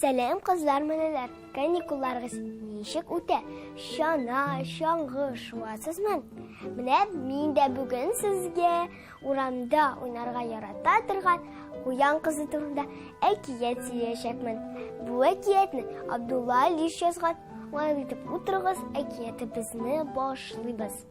Сәлам, кызлар, малайлар! Каникулларыгыз ничек үтә? Чана, чаңгы шуасызмы? Менә мин дә бүген сезгә урамда уйнарга ярата торган куян кызы турында әкият сөйләячәкмен. Бу әкиятне Абдулла Алиш язган. Уңайлы итеп утырыгыз, әкиятебезне башлыйбыз.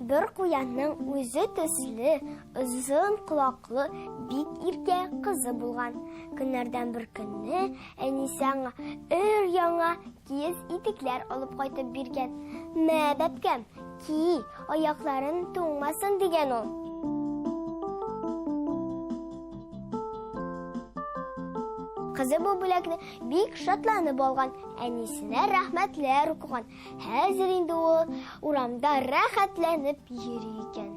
Бер куянның үзе төсле, озын колаклы, бик иркә кызы булган. Көннәрдән бер көнне әнисе аңа өр яңа киез итекләр алып кайтып биргән. Мә, бәбкәм, ки, аякларын туңмасын, дигән ул. Кызы бу бүләкне бик шатланып алган, әнисенә рәхмәтләр укыган. Хәзер инде ул урамда рәхәтләнеп йөри икән.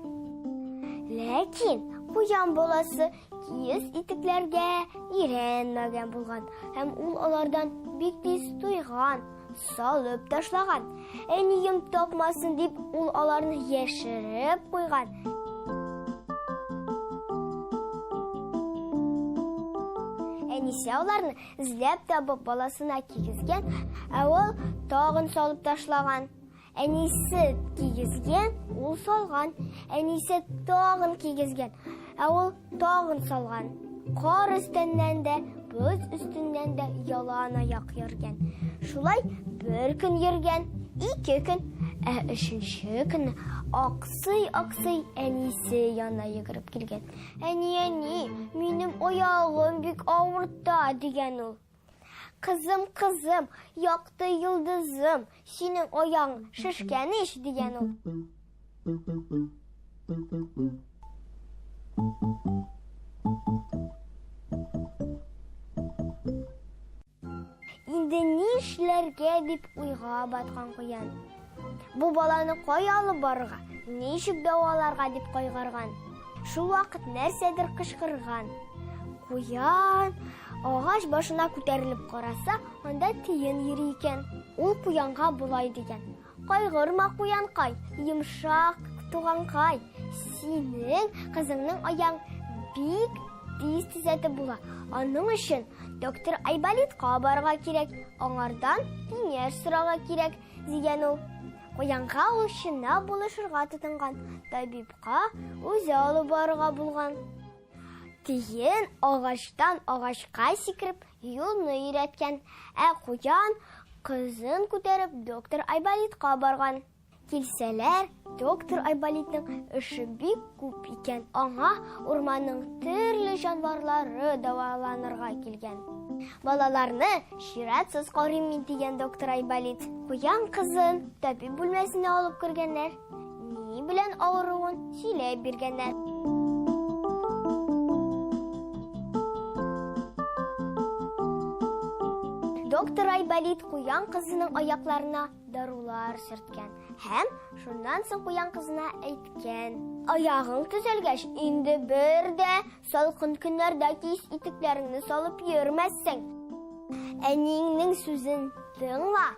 Ләкин куян баласы киез итекләргә өйрәнмәгән булган һәм ул алардан бик тиз туйган, салып ташлаган. Әнием тапмасын дип, ул аларны яшереп куйган. Әнисе аларны эзләп табып баласына кигезгән, ә ул тагын салып ташлаган. Әнисе кигезгән, ул салган. Әнисе тагын кигезгән, ә ул тагын салган. Кар өстеннән дә, боз өстеннән дә ялан аяк йөргән. Шулай бер көн йөргән, ике көн, ә өченче көнне аксый-аксый әнисе янына йөгереп килгән. Әни, әни, минем аягым бик авырта, дигән ул. Кызым, кызым, якты йолдызым, синең аяң шешкән ич, дигән ул. Инде нишләргә дип уйга баткан куян. Бу баланы кая алып барырга, ничек дәваларга дип кайгырган. Шул вакыт нәрсәдер кычкырган. Куян агач башына күтәрелеп караса, анда тиен йөри икән. Ул куянга болай дигән: Кайгырма, куянкай, йомшак туганкай, синең кызыңның аяң бик тиз төзәтеп була. Аның өчен доктор Айболитка барырга кирәк, аңардан киңәш сорарга кирәк, дигән ул. Куянга ул чынлап булышырга тотынган, табибка үзе алып барырга булган. Тиен агачтан агачка сикереп юлны өйрәткән, ә куян кызын күтәреп доктор Айболитка барган. Килсәләр, доктор Айболитның эше бик күп икән. Аңа урманның төрле җанварлары дәваланырга килгән. Балаларны чиратсыз карыйм мин, дигән доктор Айболит. Куян кызын табиб бүлмәсенә алып кергәннәр. Ни белән авыруын сөйләп биргәннәр. Доктор Айболит куян кызының аякларына дарулар сөрткән һәм шуннан соң куян кызына әйткән: "Аягың төзәлгәч, инде бер дә Салкын көннәрдә киез итекләреңне салып йөрмәссең. Әниеңнең сүзен тыңла,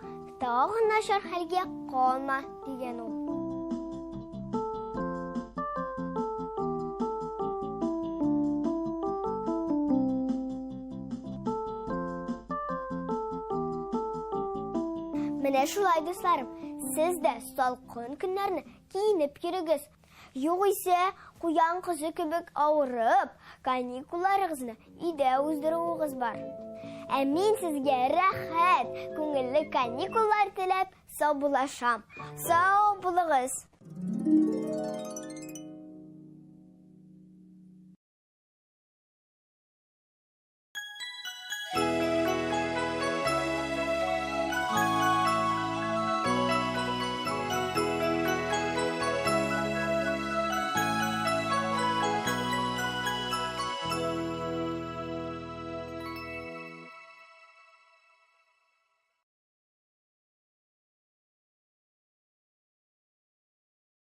тагын начар хәлгә калма, дигән ул. Менә шулай, дусларым, сез дә салкын көннәрне киенеп йөрегез. Югыйсә, куян кызы кебек авырып, каникулларыгызны өйдә уздыруыгыз бар. Ә мин сезгә рәхәт, күңелле каникуллар теләп саубуллашам. Сау булыгыз!